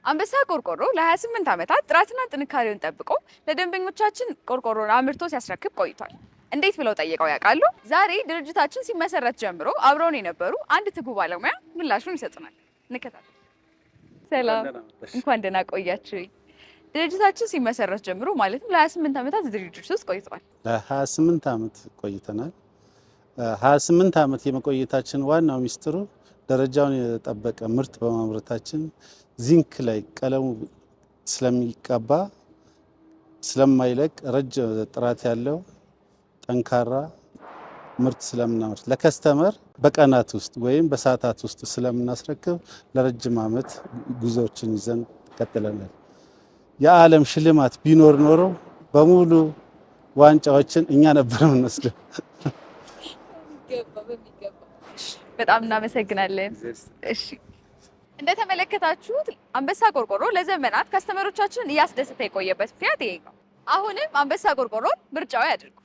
አንበሳ ቆርቆሮ ለ28 ዓመታት ጥራትና ጥንካሬውን ጠብቆ ለደንበኞቻችን ቆርቆሮን አምርቶ ሲያስረክብ ቆይቷል። እንዴት ብለው ጠይቀው ያውቃሉ? ዛሬ ድርጅታችን ሲመሰረት ጀምሮ አብረውን የነበሩ አንድ ትጉ ባለሙያ ምላሹን ይሰጡናል። እንከታተል። ሰላም፣ እንኳን ደህና ቆያችሁ። ድርጅታችን ሲመሰረት ጀምሮ ማለትም ለ28 ዓመታት ድርጅት ውስጥ ቆይተዋል። ለ28 ዓመት ቆይተናል። 28 ዓመት የመቆየታችን ዋናው ሚስጥሩ ደረጃውን የጠበቀ ምርት በማምረታችን፣ ዚንክ ላይ ቀለሙ ስለሚቀባ ስለማይለቅ፣ ረጅም ጥራት ያለው ጠንካራ ምርት ስለምናመርት፣ ለ customer በቀናት ውስጥ ወይም በሰዓታት ውስጥ ስለምናስረክብ ለረጅም ዓመት ጉዞዎችን ይዘን ቀጥለናል። የዓለም ሽልማት ቢኖር ኖሮ በሙሉ ዋንጫዎችን እኛ ነበር የምንወስደው። በጣም እናመሰግናለን። እሺ፣ እንደተመለከታችሁት አንበሳ ቆርቆሮ ለዘመናት customer ኦቻችንን እያስደሰተ የቆየበት ምክንያት ይሄ ነው። አሁንም አንበሳ ቆርቆሮን ምርጫው ያድርጉ።